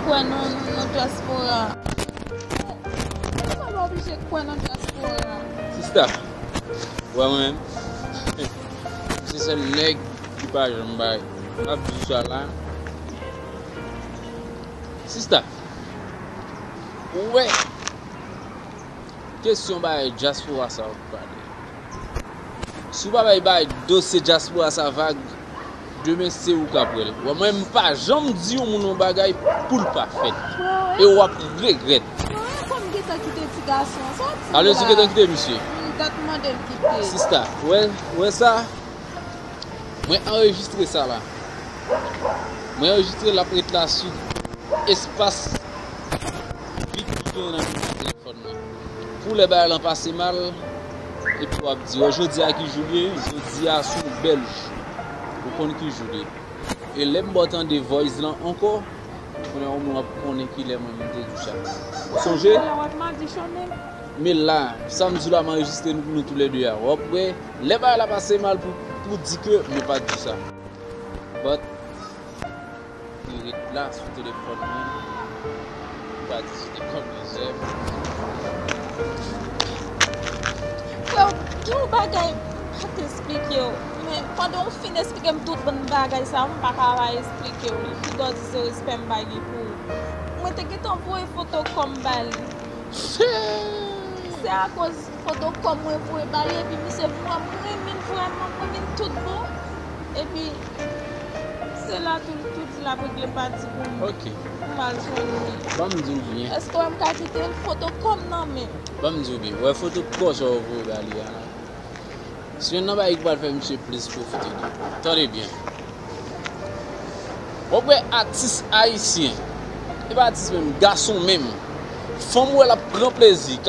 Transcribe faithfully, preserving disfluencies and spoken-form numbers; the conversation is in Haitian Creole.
Kwè nan, nan, nan dyaspora. Ou pa oblije kwè nan dyaspora. Sista, wè mwen menm. Se sèl nèg ki pa janm bay. M ap di sa la. Sista, ou wè kesyon bagay dyaspora sa w ap pale. Si w pa bay bagay dosye dyaspora sa vag, demen se ou k ap wè l. Wè mwen, m pa janm di yon moun yon bagay pou l pa fèt. E w ap regrèt. Mwen, kòm gentan kite ti gason an, sa w ap di Alò, la? Si gentan kite misye. M dat mande l kite. Sista, wè, wè sa? Mwen anrejistre sa la. Mwen anrejistre l ap ret la sou espas vid ki genyen nan telefòn mwen. Pou lè bagay lan pase mal, epi w ap di, wè, jodi a ki jou l ye, jodi a se yon bèl jou. Ou konn ki jou l ye. E lè m ba w tande voice lan ankò, kounye a ou menm w ap konnen kilè mwen menm te di w sa. Ou sonje? Lè w ap madichonnen. Men la, sa m di w la, m anrejistre nou, nou toulède a. W ap wè, lè bagay la pase mal pou, pou di ke nou pa t di sa. But, li ret la sou telefòn mwen. M pa di se te kòm mizè. Frè, gen yon bagay m pa t esplike w. Men pandan w fin esplike m tout bann bagay sa, m pa ka pa esplike w li. Pi dò di se respè m pa gen pou ou. Mwen te gentan voye foto kò m ba li. Se akoz foto kò m mwen voye ba li, epi misye vwèman renmen l, vrèman renmen l tout bon. Epi se la tou, tout l ap regle pati pou m. Ok. Pou m al jwenn li. Ban m di w byen. Èske w wè m ka kite l? Foto kò m nan men m. Ban m di w byen. Wè foto kò sa w voye ba li a la. Se youn nan bagay ki pral fè misye plis pwofite de ou. Tande byen. W ap wè atis ayisyen, e pa atis menm, gason menm. Fanm wè l ap pran plezi, k